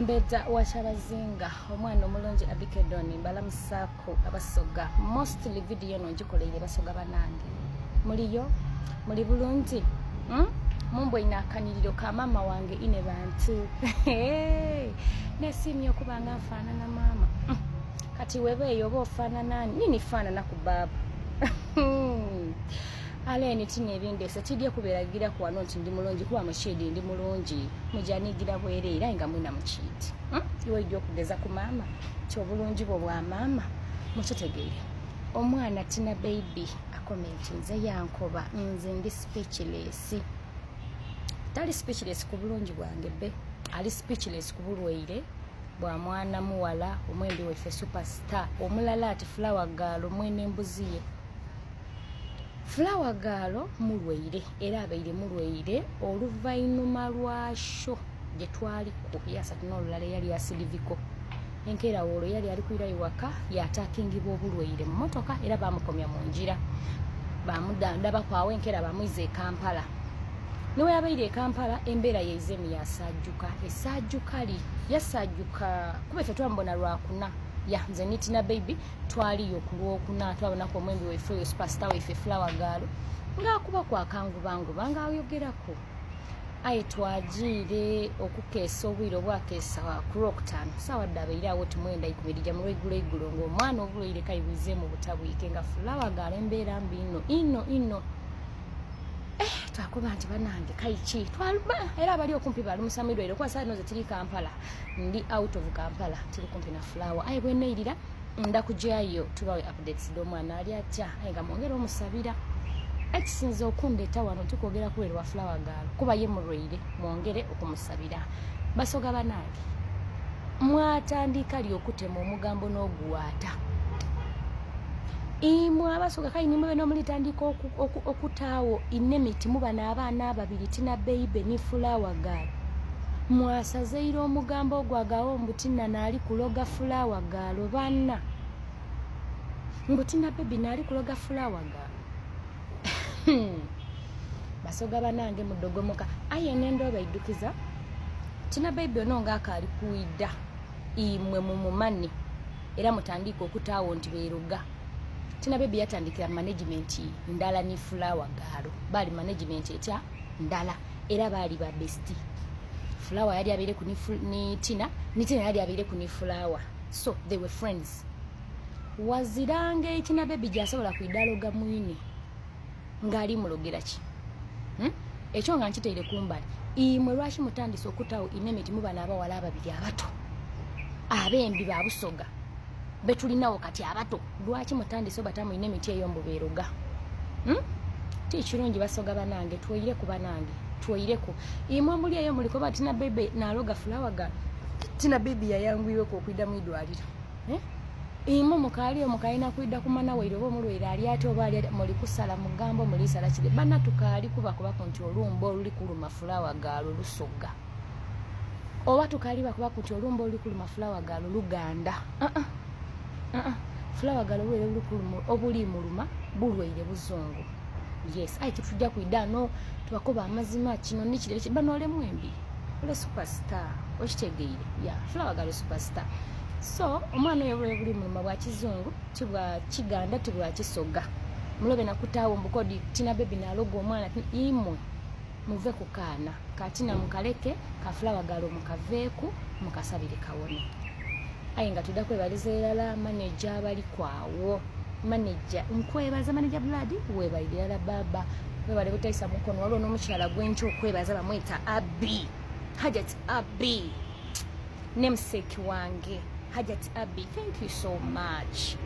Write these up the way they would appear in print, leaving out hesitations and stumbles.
Omumbejja wa Kyabazinga, omwana omulungi Abikedon, mbalamusaako Abasoga. Mostly video eno ngikoleire Basoga banange. Muliyo? Muli bulungi? Mumbweine akaniriro ka maama wange ine bantu. Nesiimye okuba nga nfaanana maama. Kati webeeyo oba ofaanana nini, faanana ku baaba. Aleni tina ebindeese tidye kuberagira ku wano nti ndi mulungi, kuba mukiidi ndi mulungi, mujanigira bwereere nga mwina mukiidi. Iwe ijja okugeza ku maama ti obulungi bwo bwa maama mukitegeere. Omwana Tina Baby akomenti nze yankoba nze ndi speechless. Tali speechless ku bulungi bwange, be ali speechless ku bulwaire bwa mwana muwala omwembi waife superstar omulala ati Flower Girl, mwene embuzi ye. Flower Girl mulwaire era abaire mulwaire oluvainuma lwa show gye twaliku yasatu n'olulala eyali yasiliviko enkeera olwo yali ali kwirayo waka, yatakingibwa obulwaire mu motoka era bamukomya mu njira, bamudandabako awo enkeera bamwiza e Kampala. Niwe yabaire e Kampala embeera yeizemu yasajjuka esajjuka li yasajjuka, kuba ife twamubona lwakuna. Ya nze ni Tina Baby twaliyo ku Lwokuna, twabonaku omwembi waife oyo superstar waife Flower Girl ng'akuba ku akangubanguba ng'ayogerako, aye twagiire okukeesa obwire obwakeesa ku Lwokutaano saawa dde abaire awo ti 9 10 dija mu lweigulo igulo ng'omwana obulwaire kayibwizeemu butabwike nga Flower Girl embeera mbi ino ino ino. Twakuba nti banange kaiki twaluba era abali okumpi balumusa mu irwaire, kuba saa noze tiri Kampala, ndi out of Kampala, tiri kumpi na Flower, aye bweneirira nda kujayo tubawe updates d'omwana ali atya, aye nga mwongere omusabira. Ekisinza okundeeta wano tukwogera ku lwa Flower Girl, kuba ye mulwaire, mwongere okumusabira. Basoga banange, mwatandika ly okutema omugambo n'oguwaata imwe Abasoga kai nimwe nomulitandika okutaawo inemiti muba n'abaana ababiri Tina Baby ni Flower Girl. Mwasazeire omugambo ogwagawo mbu Tina naali kuloga Flower Girl, banna mbu Tina Baby naali kuloga Flower Girl. Basoga banange, mudogomoka, aye nenda obaiddukiza Tina Baby ono ngaakaali kuida imwe mumumane era mutandike okutaawo nti beeroga. Tina Baby yatandikira management ndala ni Flower Girl, baali management etya ndala era baali ba bestie. Flower yali abeire ku ni Tina, ni Tina yali abeire ku ni Flower, so they were friends. Waziranga Tina Baby gyasobola kuidaloga mwine ng'ali mulogera ki, Ekyo nga nkiteire kumbali, imwe lwaki mutandise okutawo inemiti muba n'abawala ababiri abato abembi ba Busoga betulinawo kati abato? Lwaki mutandise obatamu inemiti eyo mbubeeroga, Ti kirungi, Basoga banange, tweyireku banange, tweyireku. Imwe muli eyo muliko Tina Baby naloga Flower Girl. Tina Baby yayanguiweku okwida mu idwaliro, eh? Imwe mukaali omukalina kwida kumana waire oba omulwaire ali ate oba ali muli kusala mugambo, mulisala kire bana. Tukaali kubakubaku nti olumba oluli kuluma Flower Girl lusoga, oba tukaali bakubaku nti olumba oluli kuluma Flower Girl luganda. Uh -uh. Flower Girl obulwaire obuli muluma bulwaire buzungu, yes, aye tetujja kwida no tubakoba amazima kino nikire bano olemu embi ole superstar okitegeire ya Flower Girl superstar. So omwana oyo obulwaire buli muluma bwa kizungu, tibwa kiganda, tibwa kisoga. Mulobe nakutaawo mbukodi Tina Baby naloga omwana. Imwe muve ku kaana katina, mukaleke ka Flower Girl, mukaveeku, mukasabire kawone. Aye nga tudda kwebaliza erala manager abali kwawo. Manager nkwebaza, manager Blood, webalire erala baba, webale butayisa mukono. Waliwo n'omukyala gwenkya okwebaza, bamweta Abi, Hajat Abi, namesake wange Hajat Abi, thank you so much,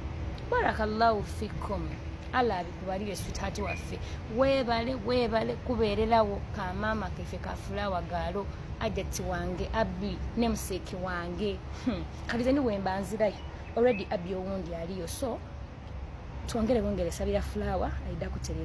barakallahu fikum, Allah abikubalire. Sweetheart waffe, weebale, weebale kubeererawo kamaama kefe ka Flower Girl. Hajati wange Abi, namesake wange, Kalize ni wemba nzirayo already Abi owundi aliyo, so twongere bwongere sabira Flower aida kuterera.